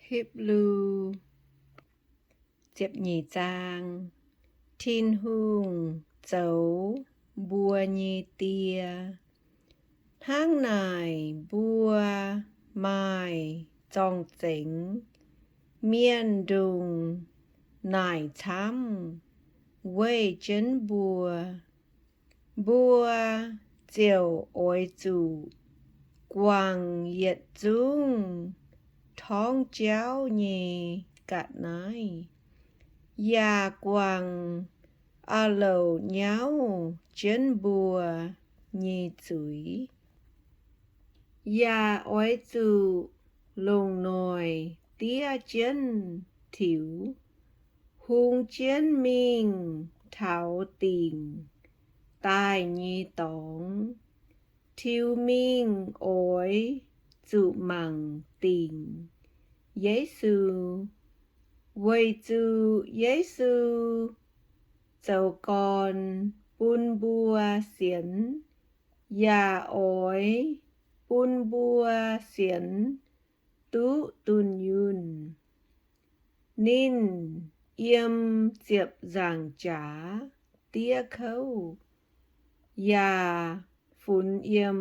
Hipv^lu ziepc nyeic zaang. Tin-Hungh zoux mbuo nyei Die. Hnangv naaic mbuo maaih zorng-zengx mienh ndongc naaic camv weih jienv mbuo. Mbuo ziouc oix zuqc guangc yietc zungv torngv jauv nyei ga'naaiv, yaac guangc a'louc nyauv jienv mbuo nyei zuiz. Yaac oix zuqc longc noic diev jienv tiux, hungx jienv mingh taux dingc daaih nyei dorngx. Tiux mingh oix zuqc mangc dingc Yesu, weic zuqc Yesu zoux gorn bun mbuo sienx, yaac oix bun mbuo sienx duqv dunh yunh. Ninh yiem ziepc nzaangc jaax diev kouv, yaac funx yiem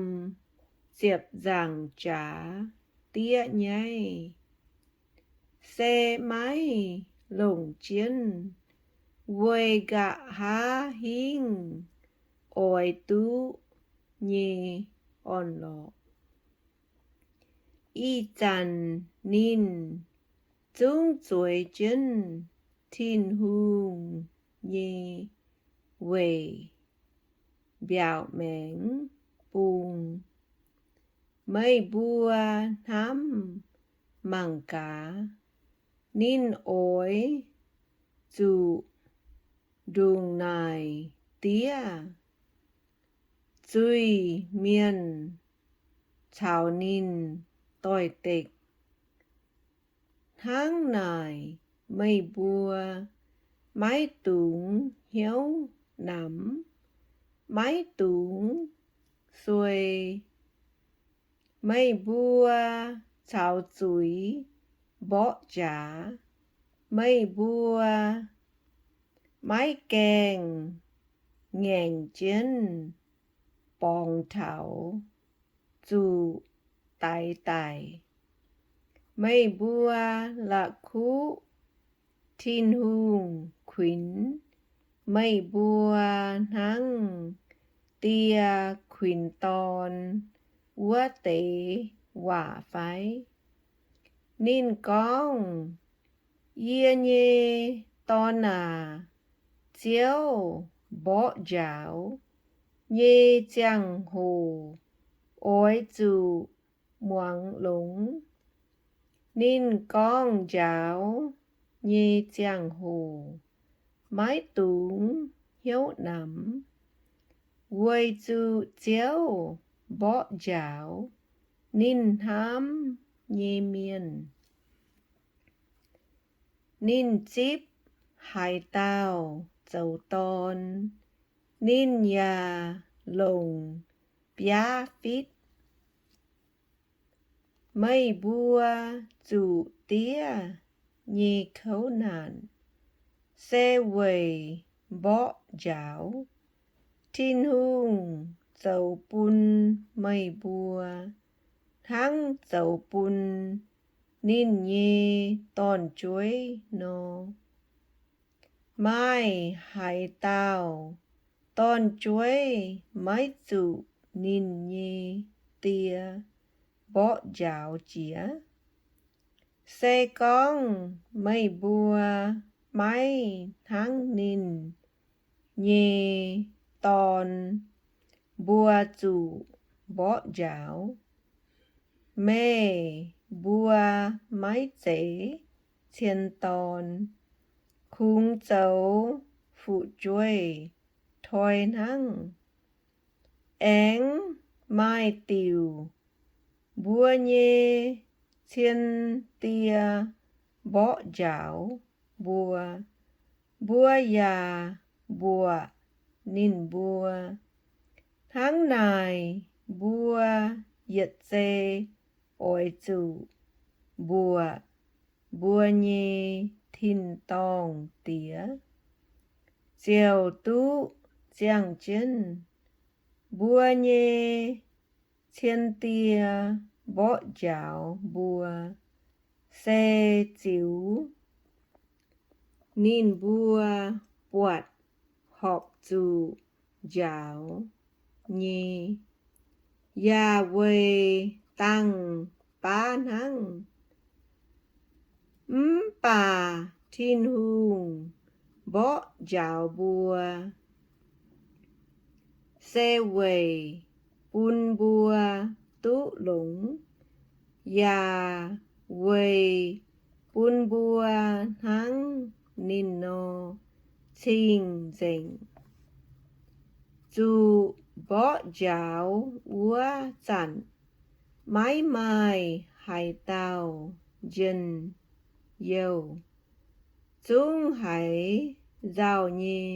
ziepc nzaangc jaax diev nyaiv, se maiv longc jienv weic nqa'haav hingv oix duqv nyei orn-lorqc. Ih zanc ninh zungv zueiz jienv Tin-Hungh nyei weic mbiaauc maengx bung. Meih mbuo hnamv mangc gaax, ninh oix zuqc ndongc naaic diev zuiz mienh caux ninh doix-dekc. Hnangv naaic meih mbuo maiv dungx hnyouv namx, maiv dungx suei. Meih mbuo caux zuiz mborqv njaaux. Meih mbuo maiv gaengh ngaengc jienv borngz taux zuqc daix daic. Meih mbuo la'kuqv Tin-Hungh kuinx meih mbuo hnangv die kuinx dorn wuov deix waac fai? Ninh gorngv, Yie nyei dorn aac, Ziouv mborqv njaaux nyei ziangh hoc oix zuqc muangx longx. Ninh gorngv njaaux nyei ziangh hoc maiv dungx hnyouv namx, weic zuqc Ziouv mborqv njaaux ninh hnamv nyei mienh. Ninh zipv haaix dauh zoux dorn, ninh yaac longc biaav fitv. Meih mbuo zuqc diev nyei kouv naanc se weic mborqv njaaux. Tin-Hungh zoux bun meih mbuo hnangv zoux bun ninh nyei dorn-jueiv nor. Maaih haaix dauh dorn-jueiv maiv zuqc ninh nyei die mborqv njaaux jiex? Se gorngv meih mbuo maiv hnangv ninh nyei dorn, mbuo zuqc mborqv njaaux. Meih mbuo maiv zeiz cien dorn, kungx zoux fu'jueiv toi hnangv. Aengx maaih diuc mbuo nyei cien die mborqv njaaux mbuo, mbuo yaac mbuoqc ninh mbuo. Hnangv naaic, mbuo yietc zei oix zuqc mbuoqc mbuo nyei tin-dorngh Diex, ziouc duqv ziangh jienv. Mbuo nyei cien die mborqv njaaux mbuo, se ziux ninh mbuo buatc horpc zuqc njaaux nyei, yaac weic dangh baav hnangv. Mv baac Tin-Hungh mborqv njaaux mbuo, se weic bun mbuo duqv longx, yaac weic bun mbuo hnangv ninh nor cing-nzengc. Zuqc mborqv njaaux wuov zanc, maiv maaih haaix dauh njien-youh, zungv haiz nzauh nyei.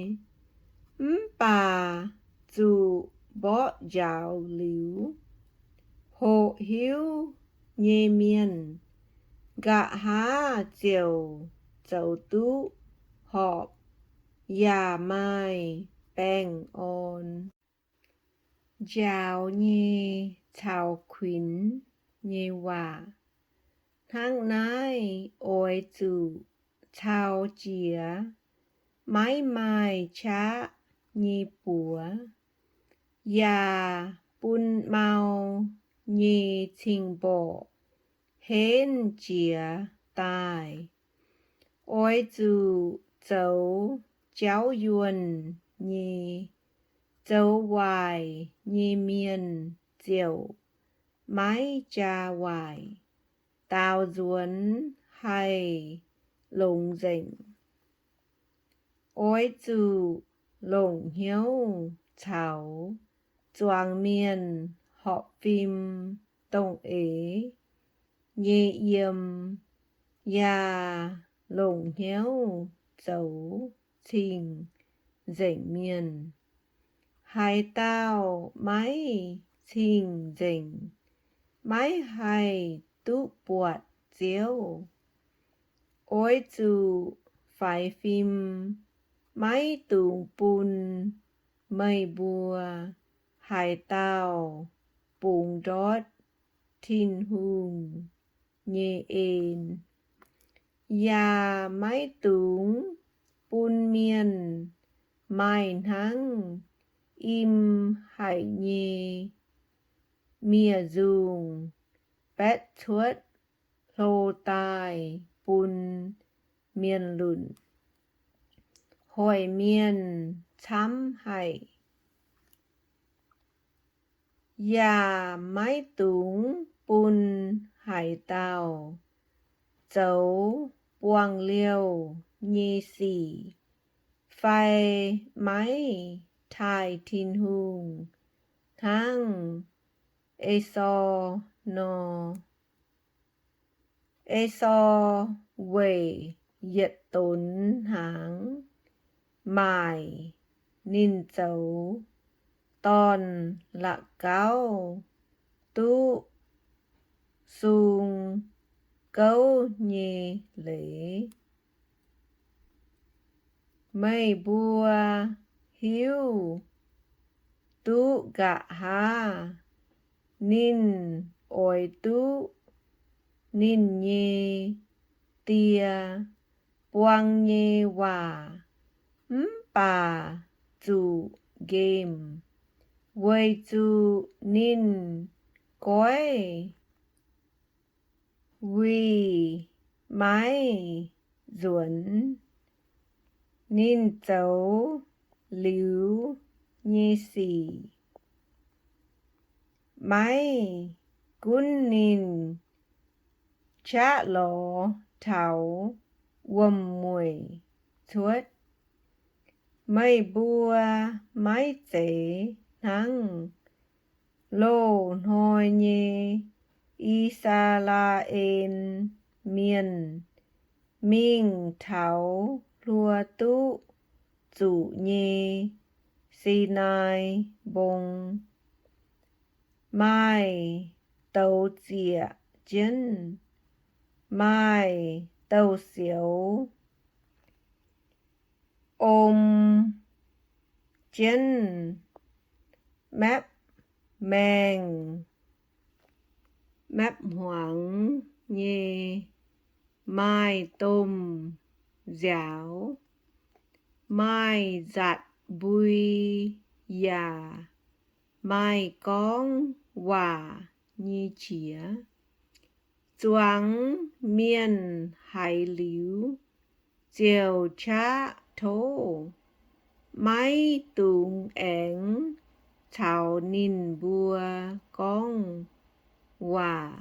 Mv baac zuqc mborqv njaaux liuz, hoqc hiuv nyei mienh nqa'haav ziouc zoux duqv horpc yaac maaih baengh orn. Njaaux nyei caux kuinx nyei waac hnangv naaiv oix zuqc cau jiex maiv maaih qaqv nyei buoz, yaac bun mau nyei cing-mborqc henv jiez daaih. Oix zuqc zoux jauv yuonh nyei. Zoux waaic nyei mienh ziouc maiv jaa waaic, daaux nzuonx haih longx nzengc. Oix zuqc longc hnyouv caux zuangx mienh horpc fim dongh eix nyei yiem, yaac longc hnyouv zoux cing-nzengc mienh. Haaix dauh maiv cing-nzengc maiv haih duqv buatc Ziouv. Oix zuqc faix fim, maiv dungx bun meih mbuo haaix dauh bungx ndortv Tin-Hungh nyei en, yaac maiv dungx bun mienh maaih hnangv im haic nyei miev-nzungh baetv cuotv hlo daaih bun mienh lunc, hoic mienh camv haic. Yaac maiv dungx bun haaix dauh zoux buangh liouh nyei sic fai maiv taaih Tin-Hungh hnangv Esaau nor. Esaau weic yietc donx hnaangx maaic ninh zoux dorn-la'gauv duqv sung gouv nyei leiz. Meih mbuo hiuv duqv nqa'haav ninh oix duqv ninh nyei die buang nyei waac, mv baac zuqc nqemh, weic zuqc ninh goiv wuih maiv nzuonx. Ninh zoux liuz nyei sic, maiv gunv ninh qaqv lorz taux wuom-mueic cuotv. Meih mbuo maiv zeiz hnangv loz-hnoi nyei I^saa^laa^en Mienh mingh taux hluo duqv zuqc nyei Sinaai Mbong, maaih douz zieqc jienv, maaih douz-sioux, om jienv maepv maengh, maepv hmuangx nyei, maaih domh nziaaux, maaih nzatc mbui, yaac maaih gorngv waac nyei qiex. Zuangx mienh haiz liuz ziouc qaqv tov, maiv dungx aengx caux ninh mbuo gorngv waac,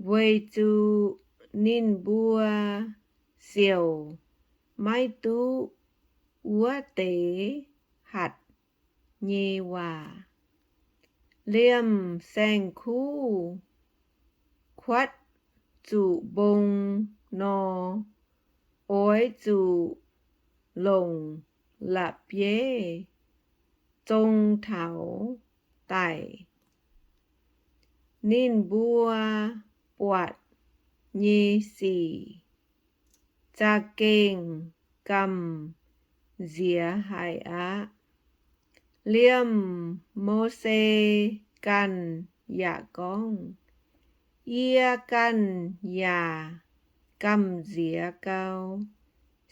weic zuqc ninh mbuo siouc maiv duqv wuov deix hatc nyei waac. Liemh saeng-kuv kuotv zuqc mbong nor, oix zuqc longc la'bieiv zong taux daic. Ninh mbuo buatc nyei sic za'gengh gamh nziex haic aqv. Liemh Mose ganh yaac gorngv, Yie ganh yaac gamh nziex gau,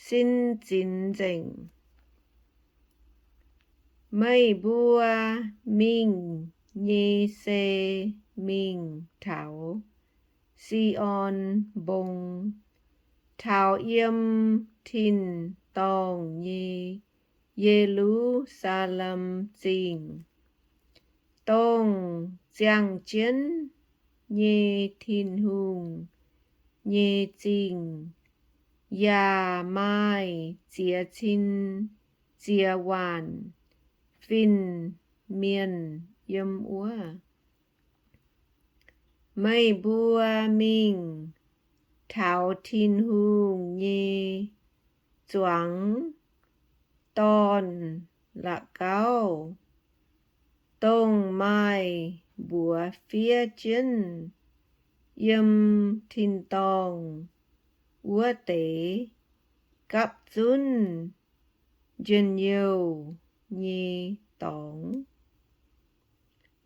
sin zinx nzengc. Meih mbuo mingh nyei se mingh taux Si^on Mbong, taux yiem tin-dorngh nyei Ye^lu^saa^lem Zingh, dongh ziangh jienv nyei Tin-Hungh nyei zingh, yaac maaih ziex cin ziex waanc fin-mienh yiem wuov. Meih mbuo mingh taux Tin-Hungh nyei zuangx dorn-la'gauv, dongh maaih mbuox fiev jienv yiem tin-dorngh wuov deix gapv zunv njien-youh nyei dorngx.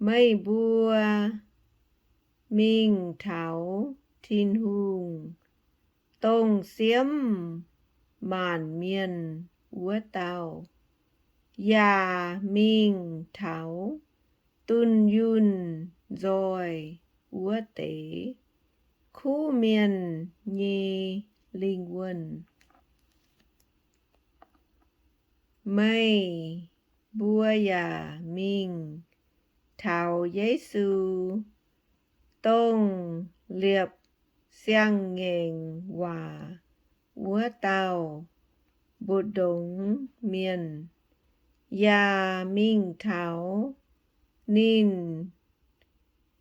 Meih mbuo mingh taux Tin-Hungh, dongh siemv maanc mienh wuov dauh, yaac mingh taux dunh yunh nzoih wuov deix kuv mienh nyei lingh wuonh. Meih mbuo yaac mingh taux Yesu, dongh liepc siang-ngaengc waac wuov dauh mbu'ndongx mienh, yaac mingh taux ninh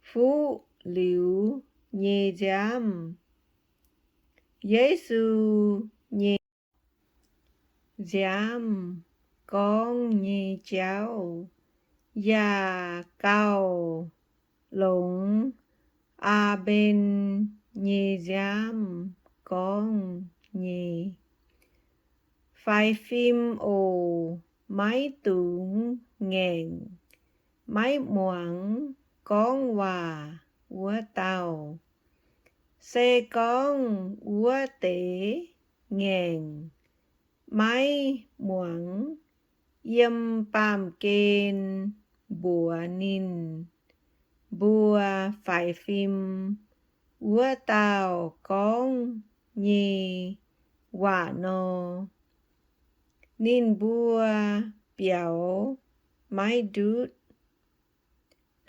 fuqv liuz nyei nziaamv. Yesu nyei nziaamv gorngv nyei jauv yaac gauh longx Aa^mben nyei nziaamv gorngv nyei. Faix fim oc, maiv dungx ngaengc, maiv muangx gorngv waac wuov dauh. Se gorngv wuov deix ngaengc maiv muangx, yiem baamh gen mbuox ninh mbuo faix fim wuov dauh gorngv nyei waac nor, ninh mbuo biaux maiv ndutv.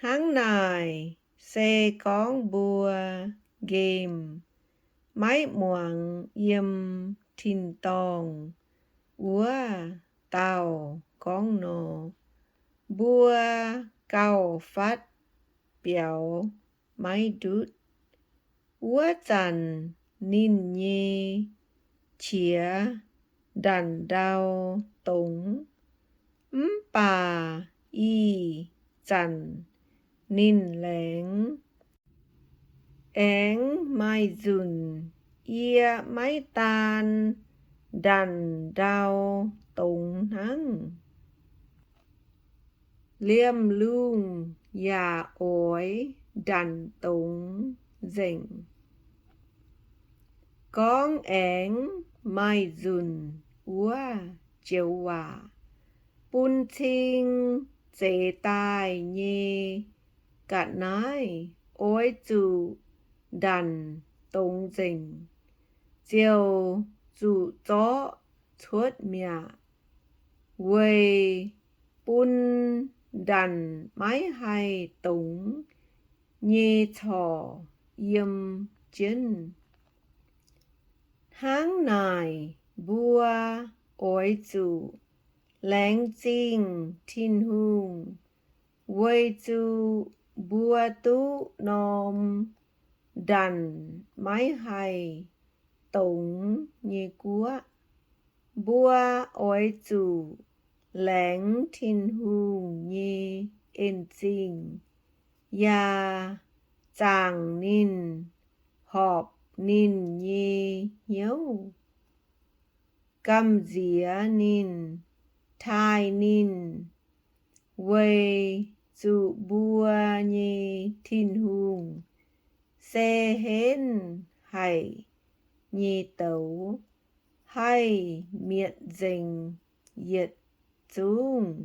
Hnangv naaic, se gorngv mbuo nqemh maiv muangx yiem tin-dorngh wuov dauh gorngv nor, mbuo gauh fatv biaux maiv ndutv. Wuov zanc ninh nyei qiex ndanc ndau dongz, mv baac ih zanc ninh laengz. Aengx maaih nzunc Yie maiv daan ndanc ndau dongz hnangv. Liemh lungh yaac oix ndanc dongz nzengc. Gorngv aengx maaih nzunc wuov joux waac bun cing zeix daaih nyei ga'naaiv oix zuqc ndanc dongz nzengc, ziouc zuqc zorqv cuotv mi'aqv. Weic bun ndanc maiv haih dongz nyei corc yiem jienv. Hnangv naaic mbuo oix zuqc laengz zingh Tin-Hungh weic zuqc mbuo duqv norm ndanc maiv haih dongz nyei guoqv. Mbuo oix zuqc laengz Tin-Hungh nyei en-zingh yaac zaangc ninh, horpc ninh nyei hnyouv, gamh nziex ninh, taaih ninh, weic zuqc mbuo nyei Tin-Hungh se henv haic nyei douz, haih mietc nzengc yietc zungv